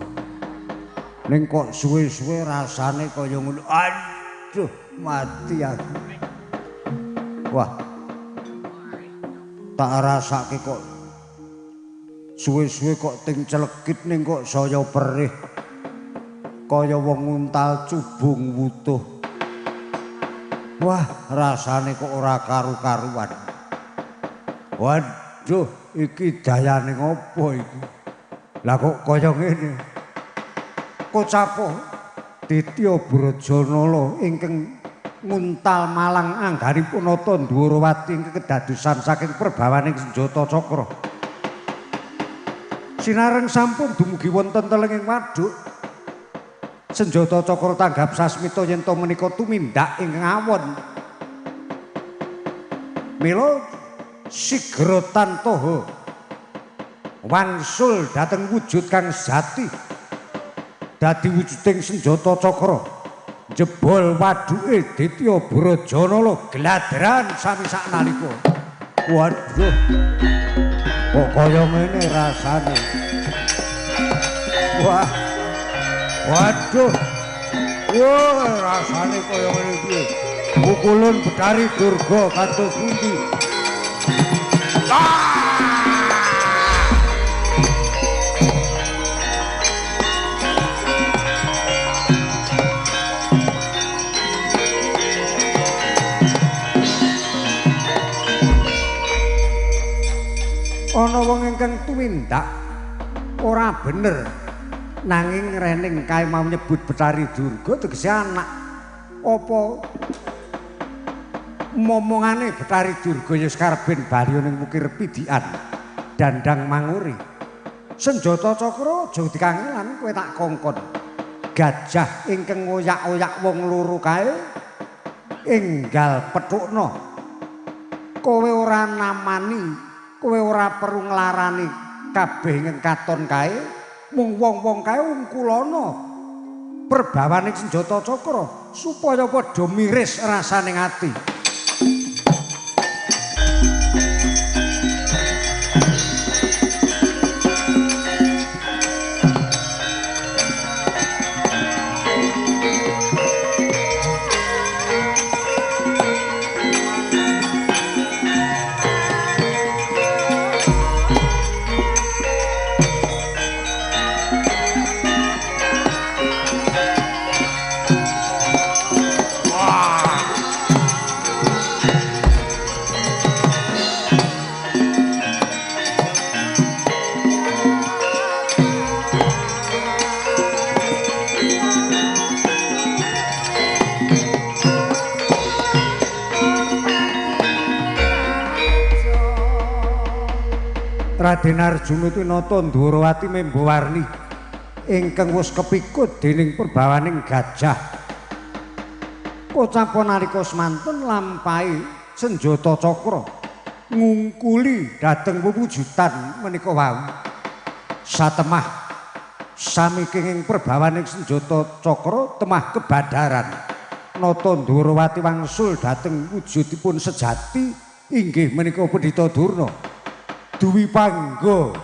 ning kok suwe-suwe rasane kaya ngono. Aduh, mati aku. Wah, tak rasake kok suwe-suwe kok ting celekit ning kok saya perih kaya wong nguntal cubung wutuh. Wah, rasane kok ora karu-karuan. Waduh, iki dayane ngopo iki? Lah kok kaya ngene. Kocapo Ditya Brajanala ingkang nguntal malang angganipun nata Ndwarawati ingkang kedadosan saking perbawaning senjata cakra. Sinareng sampun dumugi wonten telenging waduk. Senjata cakra tanggap sasmita yen to menika tumindak ing awon. Mila sigra tantoha wangsul dhateng wujud kang sejati. Dadi wujuding senjata cakra jebol waduke Ditya Brajanala gladran sami saknalika. Waduh, kok kaya ngene rasane. Wah, waduh, wah rasane kaya ngene iki. Pukulun Betari Durga kados pundi? Ana wong ingkang tumindak ora bener. Nanging rening kae mau nyebut Betari Durga tegese anak. Apa momongane Betari Durga ya sekarben bali ning Wukir Pidikan Dandang Manguri. Senjata cakra aja dikangelan kowe tak kongkon. Gajah ingkang ngoyak-oyak wong loro kae enggal pethukna. Kowe ora namani, kowe ora perlu nglarani kabeh ingkang katon kae. Mung wong-wong kae ungkulana perbawaning senjata cakra supaya padha miris rasane ati. Raden Arjuna tinata Ndwarawati membawarni ingkang wis kepikut dening perbawaning gajah. Kocapa nalika semanten lampahi senjata cakra ngungkuli dhateng wujudan menika wau. Satemah sami kenging perbawaning senjata cakra temah kebadaran. Nata Ndwarawati wangsul dhateng wujudipun sejati inggih menika Pendhita Durna. Duwi pangga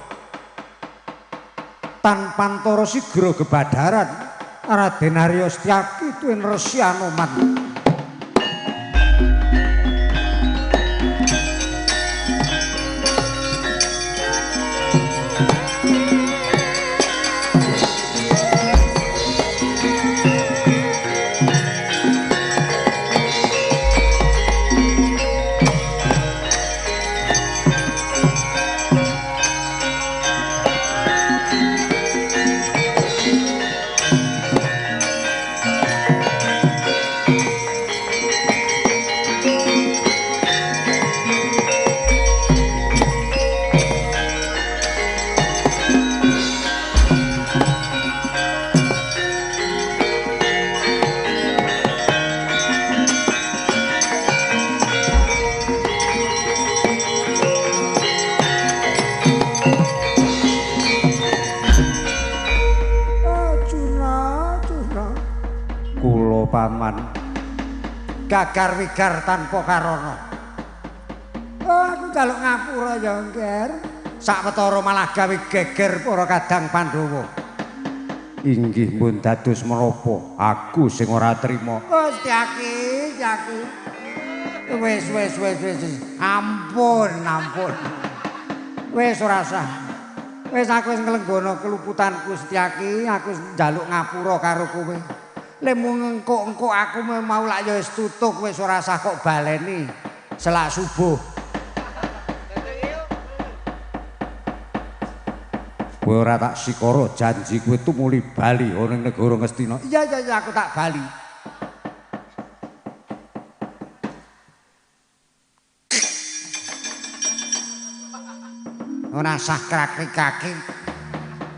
tanpantara sigra gebadaran Raden Arya Setyaki tuwin Resi Anoman. Paman. Gagar wigar tanpa karana. Oh, aku njaluk ngapura ya, Ngger. Sawetara malah gawe geger para kadang Pandhawa. Inggih pun dados menapa aku sing ora trima. Oh, Setyaki, Setyaki. Wis wis wis wis. Ampun, ampun. Wis ora usah. Wis aku wis nglenggono keluputanku Setyaki, aku njaluk ngapura karo kowe. Lemu ngengkuk-engkuk aku mau lak ya wis tutuk, wis ora usah kok baleni. Selak subuh. Kowe ora tak sikara janji kowe tumuli bali ana ing negara Ngastina. Iya iya iya aku tak bali. Ora sah krakri-kaki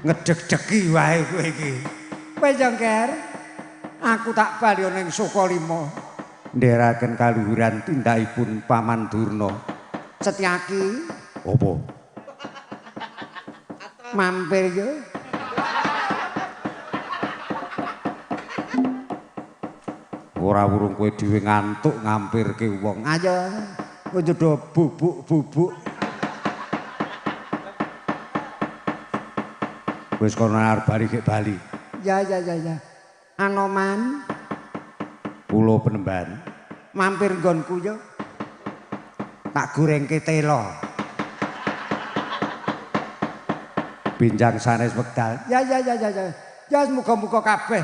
ngedeg-degi wae kowe iki. Wis yo, Nger. Aku tak bali ana ing Sukalima. Ndherekaken kaluhuran tindakipun Paman Durna. Setyaki. Apa? Mampir yo. Ora wurung kowe dhewe ngantuk ngampirke wong. Ayo, kowe do bubuk-bubuk. Wis kono arep bali gek bali. Ya ya ya ya. Anoman kula penemban. Mampir nggonku yo. Tak gorengke telo. Binjang sanes wekdal. Ya ya ya ya ya. Ya muga-muga kabeh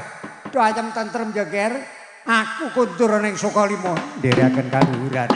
do ayem tentrem ya, Ger. Aku kundur ning Sukalima ndherekaken kaluhuran.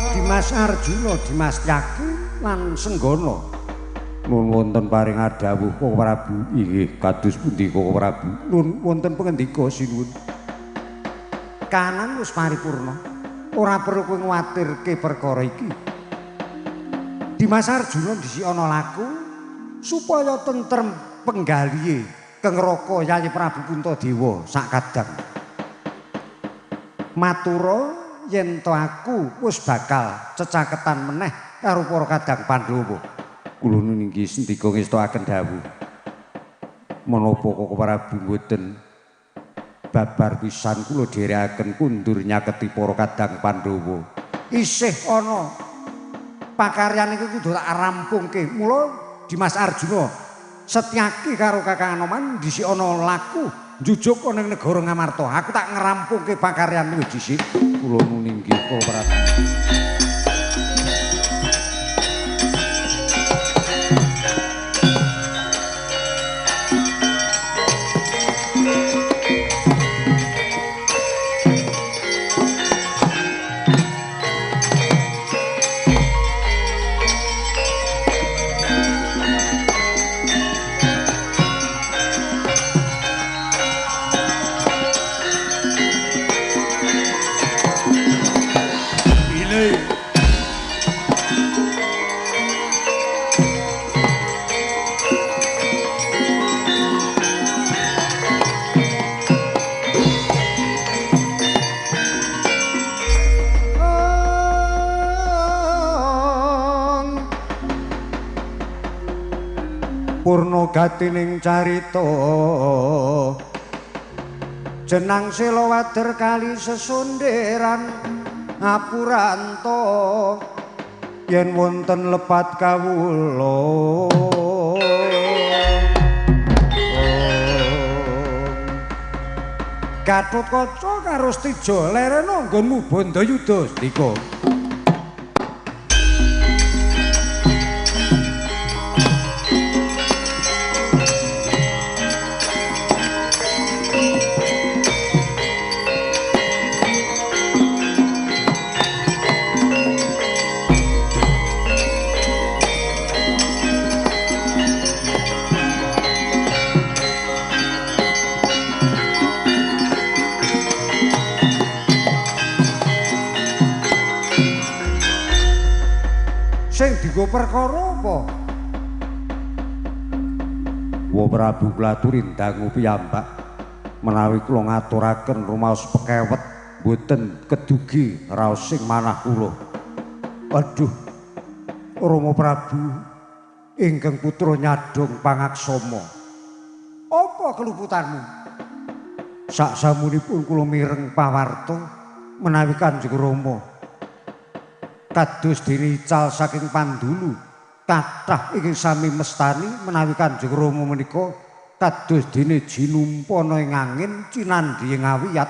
Dimas Arjuna, Dimas Yaki lan Senggana. Nun wonten paring adhawuh Koko Prabu. Inggih kados pundi Koko Prabu? Nun wonten pangendika sinuwun. Kanan wis paripurna. Ora perlu kowe nguwatirke perkara iki. Dimas Arjuna dhisik ana laku supaya tentrem penggalihe kengraka Yayi Prabu Puntadewa sak kadang. Matura yen to aku wis bakal cecaketan meneh karo para kadang Pandhawa. Kula niki sendika ngestokaken dawuh. Menapa Koko Prabu mboten babar pisan kula dherekaken kundur nyaketi para kadang Pandhawa. Isih ana pakaryan iki kudu tak rampungke. Mula Dimas Arjuna Setyaki karo Kakang Anoman dhisik ana laku njujuk ana ing negara Ngamarta. Aku tak ngrampungke pakaryan kuwi dhisik. Kula nunggih Koko Prabu. Purna gatining carita jenang sela wader kali sesonderan apuranta yen wonten lepat kawula. Gatotkaca karo Stija lerena nggonmu Bandayuda sendika. Sing dienggo perkara apa? Wa Prabu kula aturi dangu piyambak menawi kula ngaturaken rumaos pekewet mboten kedugi raos sing manah kula. Aduh, Rama Prabu ingkang putra nyadhong pangaksama. Apa keluputanmu? Saksamunipun kula mireng pawarta menawi Kanjeng Rama kados dene ical saking pandulu kathah ingkang sami mestani menawi Kanjeng Rama menika kados dene jinumpana ing angin cinandhi ing awiyat.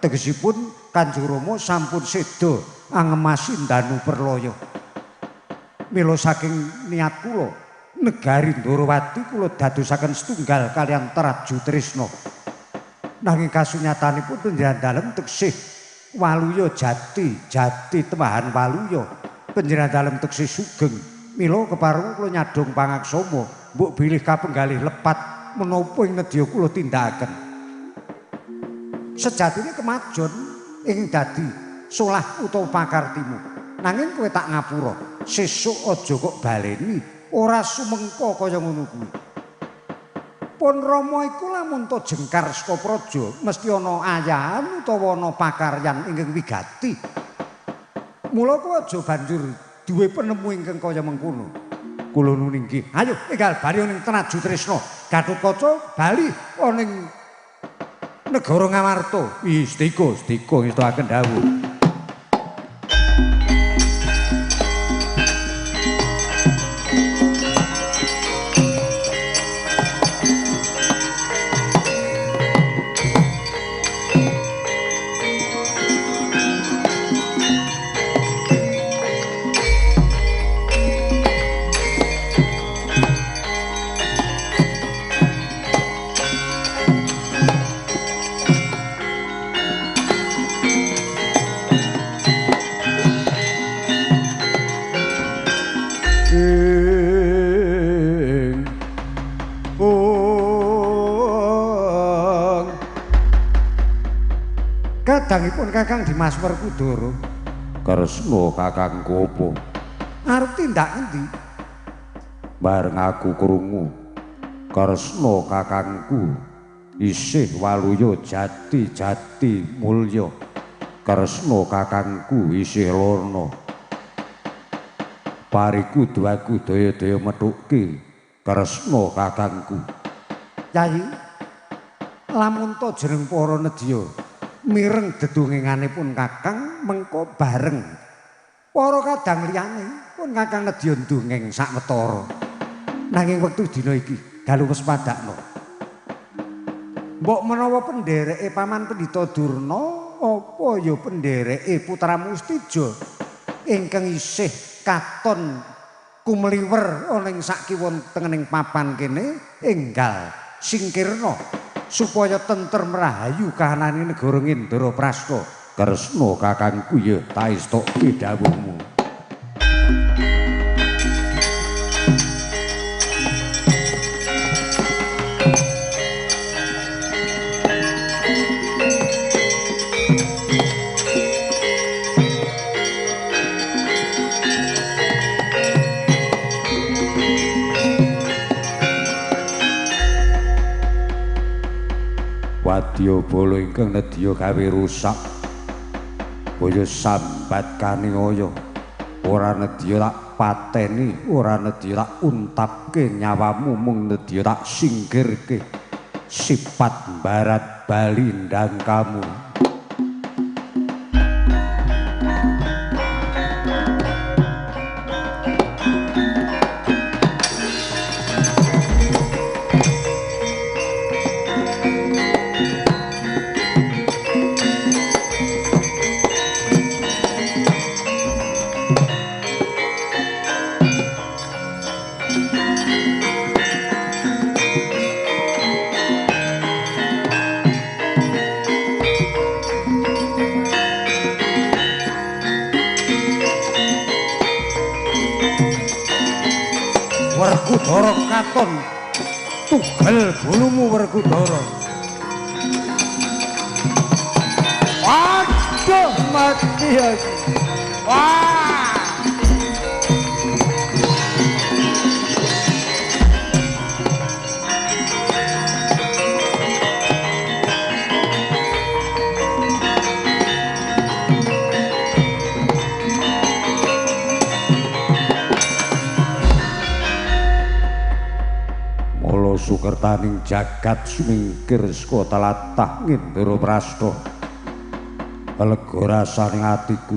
Tegesipun Kanjeng Rama sampun seda angemasi ndanu perlaya. Mila saking niat kula negari Ndorowati kula dadosaken setunggal kaliyan Traju Tresna. Nanging kasunyatanipun panjenengan dalem teksih waluya jati, jati temahan waluya. Panjenengan dalem teksih sugeng. Mila kepareng kula nyadhong pangaksama, mbok bilih kapenggalih lepat menapa ing nedya kula tindakaken. Sejatine kemajon ing dadi solah utawa pakartimu. Nanging kowe tak ngapura, sesuk aja kok baleni, ora sumengko kaya ngono kuwi. Pun Rama iku lamun to jengkar saka praja, mesti ana ayahan utawa ana pakaryan ingkang wigati. Mula kowe aja banjur duwe penemu ingkang kaya mengkono. Kula nuwun inggih. Ayo enggal bali ning Traju Tresna. Gatotkaca bali ana ning negara Ngamarta. Istika, istika ngestokaken dawuh. Kadangipun Kakang Dimas Werkudara. Kresna kakangku apa? Arep tindak endi? Bareng aku krungu Kresna kakangku isih waluya jati-jati mulya. Kresna kakangku isih lana. Pariku duaku daya-daya methukke Kresna kakangku. Yai, lamun ta jeneng para nedya mireng dedongenganipun kakang mengko bareng para kadang liyane pun kakang nedya ndongeng sawetara. Nanging wektu dina iki dalu wis padakno. Mbok menawa pendereke Paman Pendhita Durna apa ya pendereke Putra Mustija ingkang isih katon kumliwer ana ing sakiwa tengening papan kene enggal singkirna supaya tentrem rahayu kahanane negara Indraprasta. Kresna kakangku ya taestokke dawuhmu. Wadyabala ingkang nedya gawe rusak boyo sambat kaniaya. Ora nedya tak pateni, ora nedya tak untapke nyawamu, mung nedya tak singkirke sifat barat bali ndang kamu. Werkudara katon tugel bulumu Werkudara. Aduh mati aku. Wah. Sukertaning jagat sumingkir saka tlatah Ngendraprasta. Lega rasane atiku,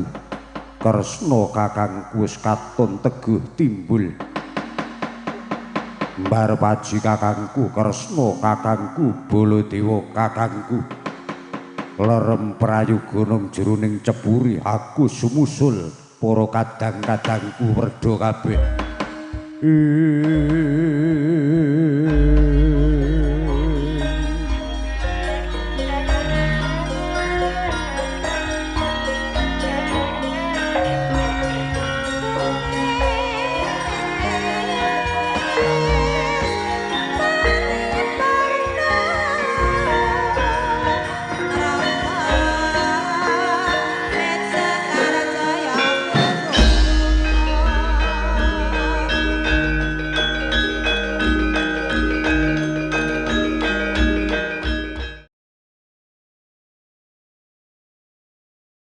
Kresna kakangku wis katon teguh timbul. Mbar paji kakangku, Kresna kakangku, Baladewa kakangku. Lerem prayoga nang jroning cepuri aku sumusul para kadang-kadangku werda kabeh.